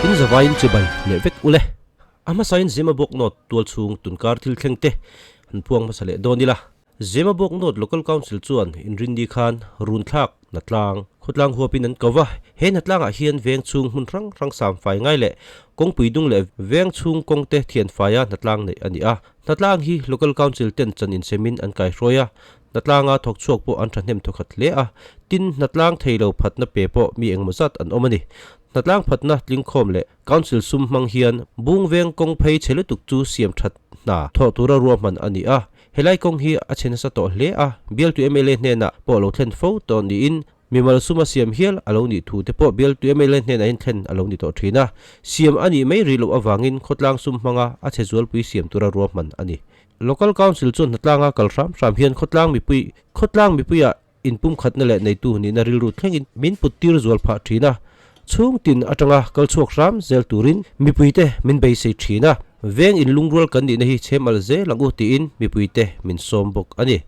In zavaiin chibai leh vek ule. A hmasain Zemabawk North tualchhung tunkar thil thleng te han puang hmasa leh dawn ila. Zemabawk North Local Council chuan inrinni khan runthlak hnatlang khawtlang huapin an ko va, he hnatlangah hian veng chhung hmun hrang hrang samfai ngai leh kawngpui dung leh veng chhung kawngte thianfaia hnatlang neih a ni a. Hnatlang hi Local Council ten chan insemin an kaihruai a, hnatlanga thawk chhuak pawh an thahnem thawkhat hle a, tin hnatlang thei lo phatna pe pawh mi engemaw zat an awm a ni. Hnatlang phatna tlingkhawm leh Council sum hmang hian bung veng kawng phei chhe lutuk chu siam that hna thawh tura ruahman a ni a, helai kawng hi a chhe nasa tawh hle a, bialtu mla hnenah pawh lo thlen fo tawh niin mimal suma siam hial a lo nih thu te pawh bialtu mla hnenah hian thlen a lo ni tawh thin a, siam a nih mai rih loh avangin khawtlang sum hmanga a chhe zualpui siam tura ruahman a ni. Local Council chuan hnatlanga kal hram hram hian khawtlang mipui khawtlang mipuiah Inpumkhatna leh neitu nihna rilru thlengin min put tir zual phah thin a, chhung tin atanga kal chhuak hram zel turin mipuite min beisei thin a, veng inlungrual kan nihna hi chhem al zel ang u tiin mipuite min sawm bawk a ni.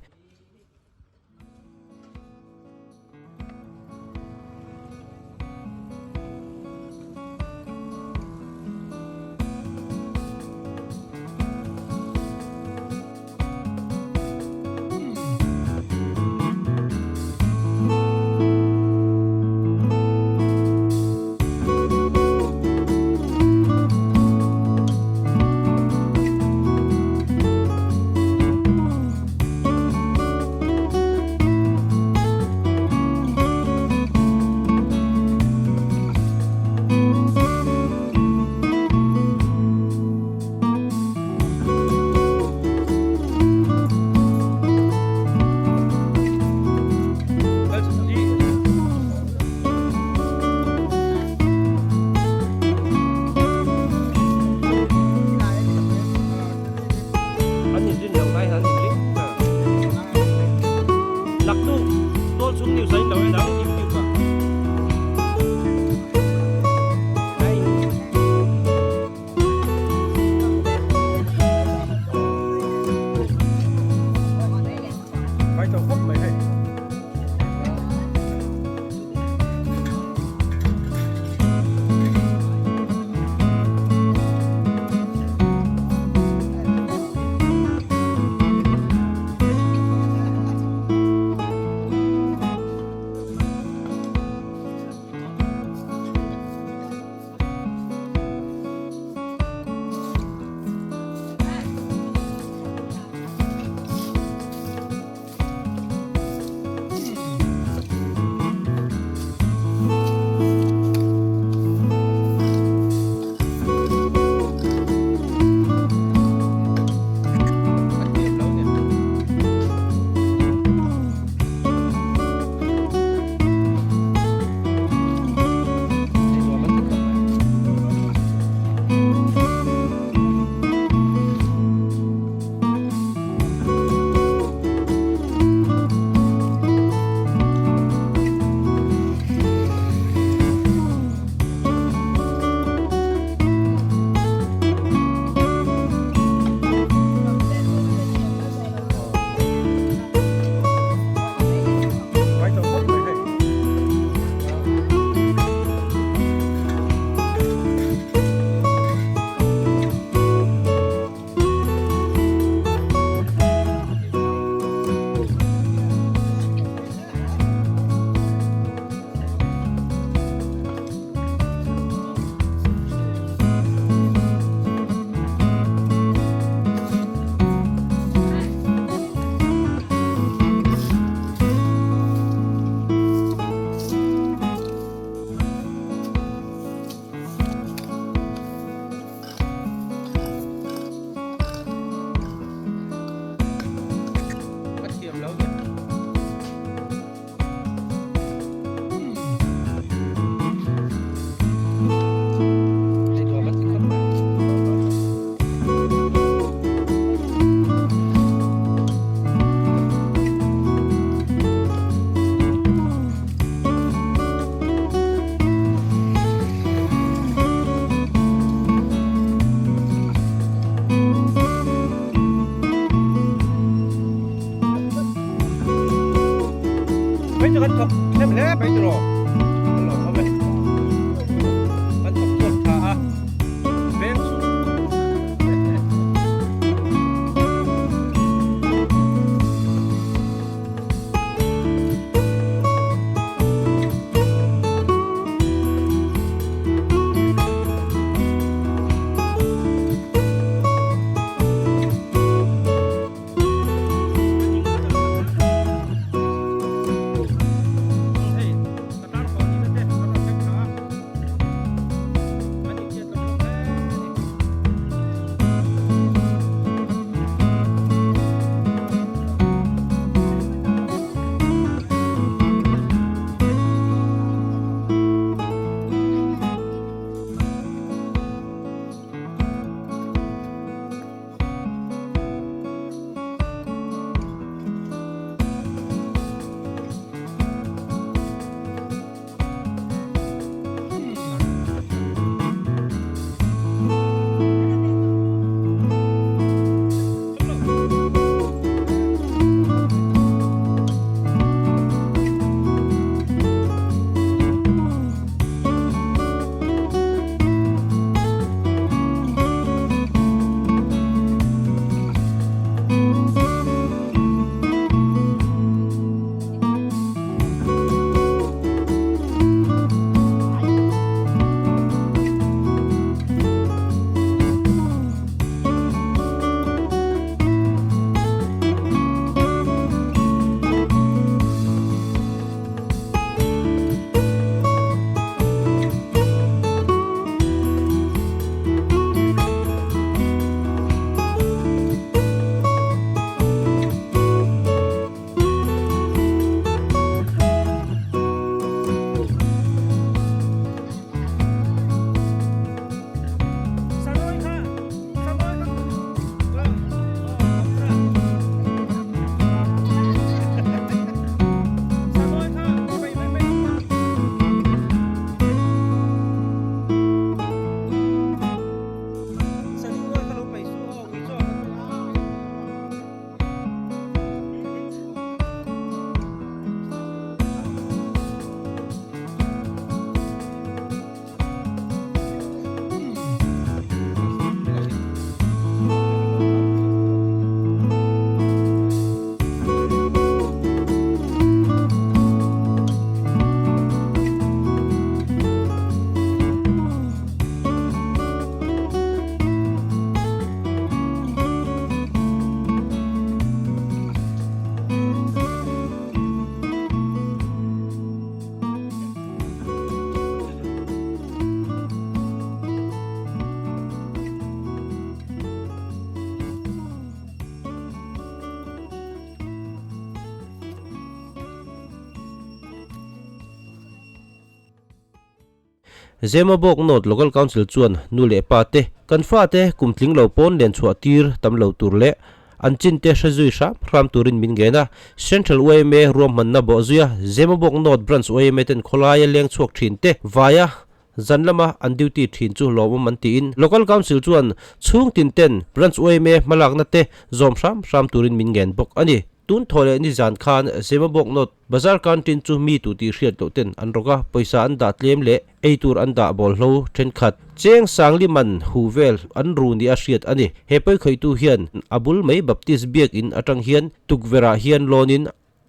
Zemabawk North Local Council chuan nu leh pa te, kan fate kum tling lo pawn len chhuah tir tam lo tur leh an chin te hre zui hram hram turin min ngen a. Central yma ruahmanna bawh zuia Zemabawk North Branch yma ten khawlaia leng chhuak thin te vaia zan lama an duty thin chu lawmawm an tiin Local Council chuan chhung tin ten Branch yma hmalakna te zawm hram hram turin min ngen bawk a ni. Tun thaw leh nizan khan Zemabawk North Bazar canteen chu mi tu tih hriat loh ten an rawk a, pawisa an dah tlem leh ei tur an dah bawlhlo thenkhat. Cheng Sangli man hu vel an ru nia hriat a ni. He pawikhawihtu hian a bul mai Baptist biakin atang hian tukverh ah hian lawnin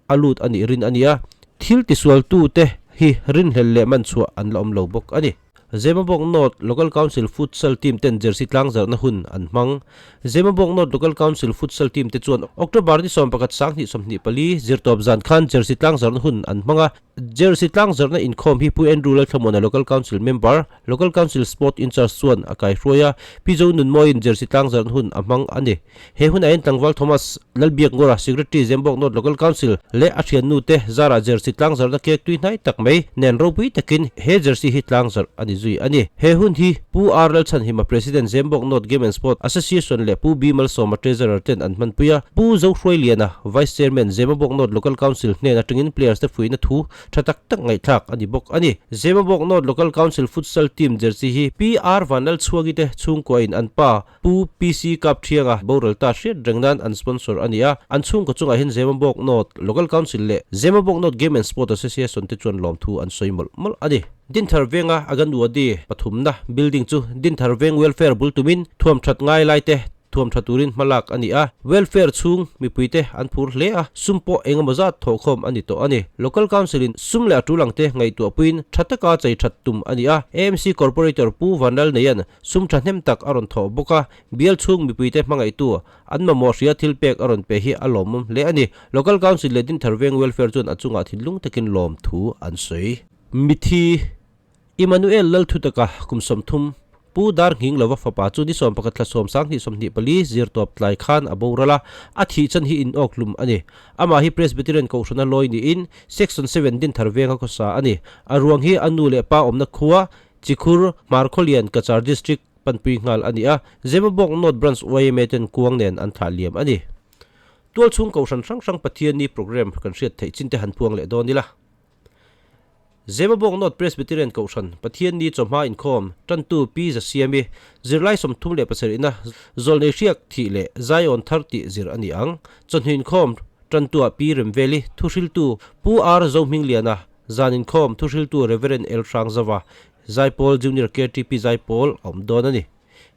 a lut a nih rin a ni a, thil tisualtute hi rinhlelh leh man chhuah an la awm lo bawk a ni. Zemabawk North Local Council Futsal Team ten jersey tlangzarhna hun an hmang. Zemabawk North Local Council Futsal Team te chuan October ni 11 2024 zirtawp zan khan jersey tlangzarhna hun an hmang a. Jersey tlangzarhna inkhawm hi Pu Andrew Lalthlamuana Local Council Member, Local Council Sport In-charge chuan a kaihruai a, Pi Zo Nunmawiin jersey tlangzarhna hun a hmang a ni. He hunah hian tlangval Thomas Lalbiakngura, Secretary Zembawk North Local Council leh a thiannu te zarah jersey tlangzarhna kek tui hnai tak mai nen ropui takin he jersey hi tlangzarh a ni zui a ni. He hun hi Pu R Lalchhanhima President Zembawk North Game and Sport Association leh Pu B Malsawma Treasurer ten an hmanpui a, Pu Zohruailiana Vice Chairman Zemabawk North Local Council hnen atangin players te fuihna thu tha tak tak ngaihthlak a ni bawk a ni. Zemabawk North Local Council Futsal Team jersey hi Pi R Vanlalchhuangi te chhungkuain an pa Pu PC Kapthianga boral ta hriat reng nan an sponsor a ni a, an chhungkaw chungah hian Zemabawk North Local Council leh Zemabawk North Game and Sport Association te chuan lawmthu an sawi mawlh mawlh a ni. Dinthar Venga Aganwadi pathumna building chu Dinthar Veng Welfare bul tumin thuam that ngai lai te thuam tha turin hma lak a ni a, welfare chhung mipuite an phur hle a, sum pawh engemaw zat thawhkhawm a ni tawh a ni. Local Council in sum leh a tul ang te ngaihtuahpuiin tha taka chei that tum a ni a, AMC Corporator Pu Vanlalneian Sum thahnem tak a rawn thawh bawk a, bial chhung mipuite hmangaihtu an mamawh hria thil pek a rawn pe hi a lawmawm hle a ni. Local Council leh Dinthar Veng Welfare chuan a chungah thinlung takin lawm thu an sawi. Mithi Emmanuel Lalthutaka kum 30, Pu Dar Nghing Lova fapa chu ni 11 thla 10 sang hnih 24 zir tawp tlai khan a boral a, a thih chan hi inawk hlum a ni. Amah hi Presbyterian Kohhrana lawi niin Section 7 Dinthar Venga khawsa a ni. A ruang hi a nu leh pa awmna khua Chikhur, Hmarkhawlian, Cachar District panpui nghal a ni a, Zemabawk North Branch yma ten kuang nen an thlah liam a ni. Tualchhung Kohhran hrang hrang Pathianni programme kan hriat theih chin te han puang leh dawn ila. Zemabawk North Presbyterian Kohhran Pathianni chawhma inkhawm tantu Pi Zasiami zirlai 37 ina zawlnei hriak thih leh Zion thar tih zir a ni ang. Chawhnu inkhawm tantuah Pi Remveli thuhriltu Pu R Zohmingliana Zan inkhawm thuhriltu Rev. El Hrangzova, Zaipawl Junior KTP Zaipawl a awm dawn a ni.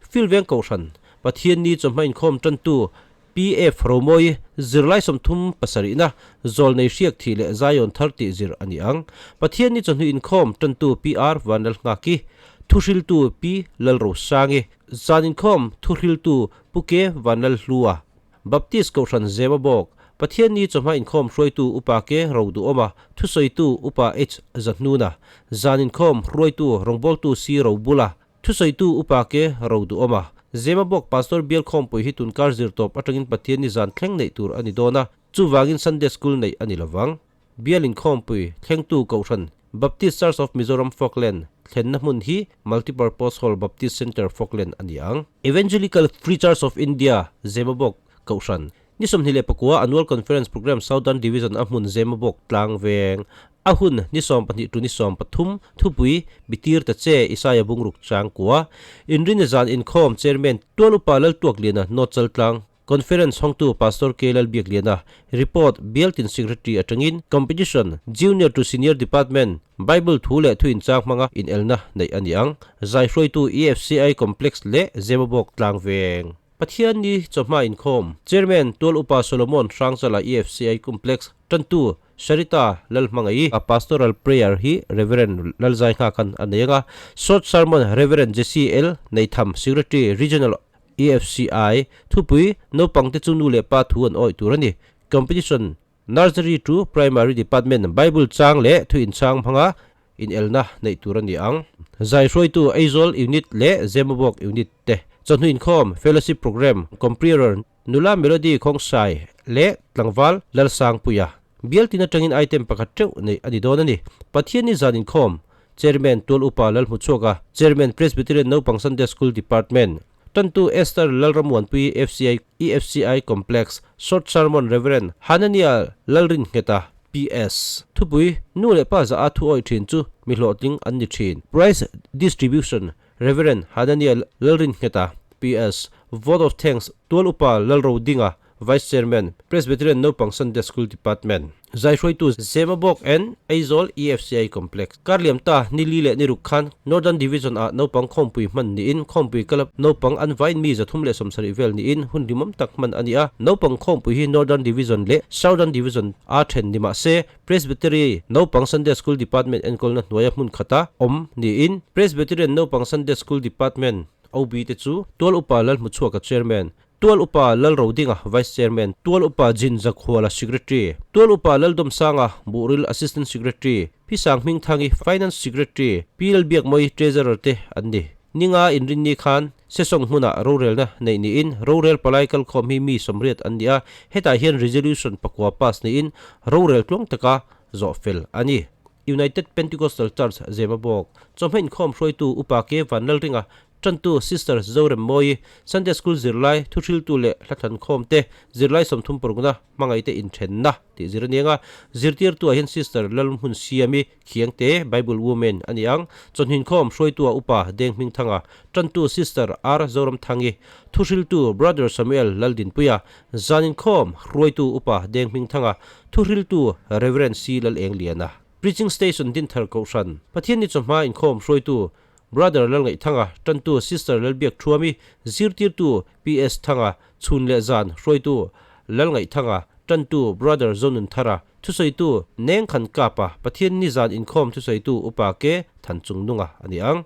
Field Veng Kohhran, Pathianni chawhma inkhawm tantu PF Romawi, zirlai 37na, Zawlnei hriak thih leh Zion thar tih zir a ni ang. Pathianni chawhnu inkhawm tantu PR Vanlalnghaki, thuhriltu Pi Lalrosangi, zan inkhawm thuhriltu Pu K Vanlalhlua. Baptist Kohhran Zema bawk, Pathianni chawhma inkhawm hruaitu Upa K Roduhawma, thusawitu Upa H Zahnuna, zan inkhawm hruaitu rawngbawltu C Robula, thusawitu Upa K Roduhawma. Zema bawk Pastor Bial Khawmpui hi tunkar zirtawp atangin Pathianni zan thleng neih tur a ni dawn a, chuvangin Sunday School neih a ni lovang. Bial inkhawmpui thlengtu Kohhran Baptist Church of Mizoram Falkland thlenna hmun hi Multipurpose Hall Baptist Centre Falkland a ni ang. Evangelical Free Church of India Zemabawk Kohhran ni 29 Annual Conference Programme Southern Division a hmun Zemabawk tlang veng a hun ni 12 to ni 13 thupui Bitir ta che Isaiah Bungruk Changkua Inrini zan inkhawm Chairman Tual Upa Laltuakliana North Chaltlang Conference hawngtu Pastor K Lalbiakliana report Bialtin Secretary atangin Competition, Junior to Senior Department, Bible thu leh thu inchang hmanga inelna neih a ni ang. Zai hruaitu EFCI Complex leh Zemabawk tlang veng. Pathianni chawhma inkhawm Chairman Tual Upa Solomon Hrangchala EFCI Complex tantu Sharita Lalhmangaih a Pastoral Prayer hi Rev. Lalzai Nghakhan a nei ang a, Short Sermon Rev. Jesse L. Neitham Secretary Regional EFCI, Thupui, Naupangte chu nu leh pa thu an awih tur a ni. Competition, Nursery to Primary Department, Bible chang leh thu inchang hmanga inelna neih tur a ni ang. Zai hruaitu Aizawl Unit leh Zemabawk Unit te chawhnu inkhawm, Fellowship Programme, Comprearer, Nula Melody Khawngsai leh Tlangval Lalsangpuia. Bial tin atangin item pakhat teuh neih a ni dawn a ni. Pathianni zan inkhawm. Chairman, Tual Upa Lalhmuchhuaka, Chairman, Presbyterian Naupang Sunday School Department, Tantu Esther Lalramuanpui FCI EFCI Complex, Short Sermon Rev. Hanania Lalringheta, PS. Thupui, Nu leh pa zah a thu awih thin chu mi hlawhtling an ni thin. Prize Distribution, Rev. Hanania Lalringheta, PS. Vote of Thanks, Tual Upa Lalrodinga, Vice Chairman, Presbyterian Naupang Sunday School Department, Zaihruaitu Zemabawk and Aizawl EFCI Complex, Karliam ta ni li leh ni ruk khan Northern Division ah naupang khawmpui hman niin khawmpui kala naupang an vain mi 370 vel niin hun limawm tak hman a ni a. Naupang khawmpui hi Northern Division leh Southern Division a then ni mah se Presbytery Naupang Sunday School Department enkawlna hnuaia hmun khata awm niin Presbyterian Naupang Sunday School Department OB te chu Tual Upa Lalhmuchhuaka Chairman, Tual Upa Lalrodinga, Vice Chairman, Tual Upa Jin Zakhuala, Secretary, Tual Upa Laldomsanga, Buhril Assistant Secretary, Pi Sanghmingthangi, Finance Secretary, Pi Lalbiakmawi, Treasurer te an ni. Ninga inrinni khan Sesawng hmunah rorelna neih niin rorel palai kalkhawm hi mi 80 an ni a, hetah hian Resolution pakua pass niin rorel tluang taka zawh fel a ni. United Pentecostal Church Zemabawk chawhma inkhawm hruaitu Upa Ke Vanlalringa Tantu Sister Zoremmawi, Sunday School zirlai, thuhriltu leh hlathlan khawmte, zirlai 30 parukna hmangaihte inthenna tih zir a ni ang a. Zirtirtuah hian Sister Lalhmunsiami Khiangte, Bible Woman a ni ang. Chawhnin khawm hruaitua Upa Denghmingthanga, Tantu Sister R Zoramthangi, thuhriltu Brother Samuel Laldinpuia, Zanin khawm hruaitu Upa Denghmingthanga, thuhriltu Rev C Lalengliana. Preaching Station Dinthar Kohhran, Pathianni chawhma inkhawm hruaitu Brother Lalngaihthanga, Tantu Sister Lalbiak Thuami, Zirtirtu PS Thanga, Chhun leh Zan hruaitu Lalngaihthanga, Tantu Brother Zonunthara, Thusawitu Neng Khan Kapa, Pathian ni zan inkhawm thusawitu Upa Ke Than Chungnunga a ni ang.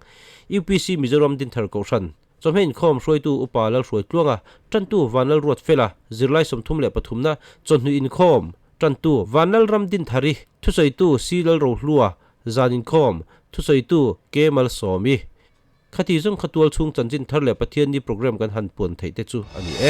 UPC Mizoram Dinthar Kohhran, Chawhmeh inkhawm hruaitu Upa Lalhruaitluanga, Tantu Vanlalruat Fela, Zirlai 33 na Chawhnu inkhawm Tantu Vanlalram Dinthari, Thusawitu C Lalrohlua, Zan inkhawm, thusawitu K Malsawmi. Khati zawng kha tual chhung chanchin thar leh Pathianni programme kan han puan theih te chu a ni e.